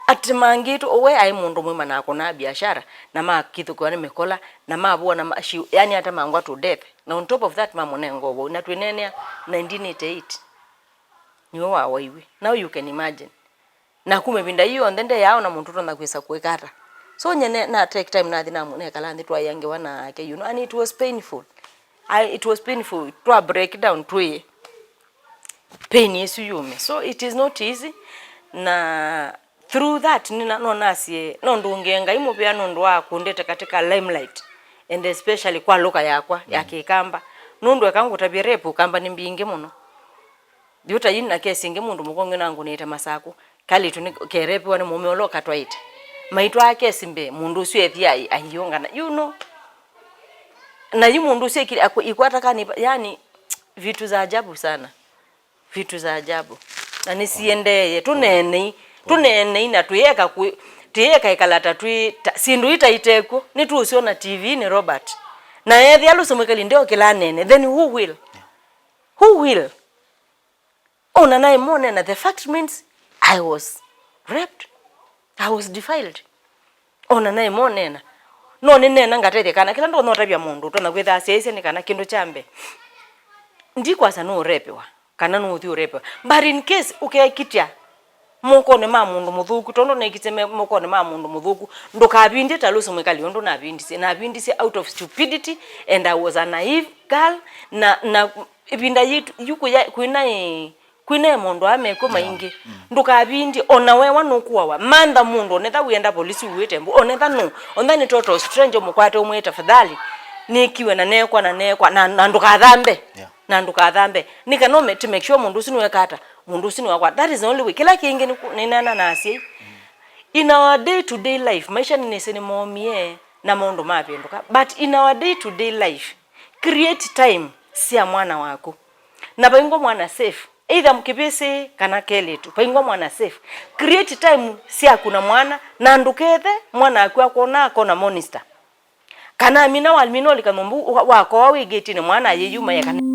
Atemangĩtwe, we aĩ mũndũ mwĩma na akũnaa biashara, na makithũkĩwa nĩ mĩkola, na mavũa, na ma-, she, yani atemangwa to death. Na on top of that, mamũnenga ũvau. Na twĩneenea nineteen eighty-eight. Nĩwe wawaiwe. Now you can imagine. Na kuma ĩvinda yĩĩ yonthe ndeeaa ona mũndũ ũtonya kwĩsa kũĩka ata. So nyie ne-, na take time nathi namu-, nekala nthĩ twaĩa ngewa nake, you know, and it was painful. I, it was painful. Twa break down twĩ pain ĩsu yume. So it is not easy. Na through that, nĩna-, no nasie, no ndũngĩe Ngai mũvea nũndũ wa kũndete katika limelight. And especially kwa lũka yakwa ya, mm, Kĩkamba. Nũndũ eka ngũtavye rape Ũkamba nĩ mbingĩ mũno. Yu ta yu na kesi ĩngĩ, mũndũ mũkong'ĩ nangũnĩte Masakũ. Kalĩtu nĩ kerepiwa nĩ mũũme ũla ũkatwaĩte. Maitwaa kesi mbee, mũndũ ũsu ethĩa ai-, aiũngana. You know? Na yu mũndũ ũsu ekile, akũ-, ikwata kani, yani, vitu za ajabu sana. Vitu za ajabu. Na nĩsiendee. Tũneenei. Tũneenei na tũyeka kwĩ, tũyeka ĩkala ta twĩ, ta, syĩndũ itaitekw'o. Nĩtũũsyona T V-inĩ, Robert. Na ethĩa Lucy Mwikali ndeokĩla anene, then who will? Who will? Ona naĩ monena, the fact means I was raped. I was defiled. Ona naĩ monena. No nĩneena ngatethya kana kĩla ndonya ũtavya mũndũ, ũtonya kwĩtha asyaĩĩsya nĩ kana kĩndũ kya mbee. Ndikwasya nũũrepiwa, kana nũũthi ũrepiwa. But in case ũkekitya mokonĩ ma mũndũ mũthũku, tondũ nekitye me mokonĩ ma mũndũ mũthũku, ndũkavindye ta Lucy Mwikali ũndũ navindisye. Navindisye out of stupidity, and I was a naive girl, na, na ĩvinda yĩtu, yu kũya, kwĩna ĩ-, kwĩna maũndũ aa mekw'o maingĩ. Ndũkavindye, ona wewa nũkũawa. Mantha mũndũ, onetha wĩenda polisi ũw'ĩte mbũ, onetha nũ, onetha nĩ total stranger ũmũkwate ũmwĩe, "Tafadhali, nĩkiwe na neekwa na neekwa," na, na ndũkathambe. Yeah. Na ndũkathambe. Nĩ kana ũme-, to make sure mũndũ ũsu nĩweka ata, mũndũ ũsu nĩwakwa. That is the only way. Kĩla kĩngĩ nĩ kũ-, nĩneena na asyai. In our day to day life, maisha nĩnĩsĩ nĩmomie na maũndũ mavĩndũka. But in our day to day life, create time sya mwana waku. Na vaingwa mwana safe. Either kĩvĩsĩ kana kelĩtu, vaingwa mwana safe. Create time syaku na mwana, na ndũkethe mwana waku akwona akona monster. Kana amina, wamina ũlika nyũmba, wa-, wakoa wĩ gate-inĩ, mwana ayĩyuma yeka.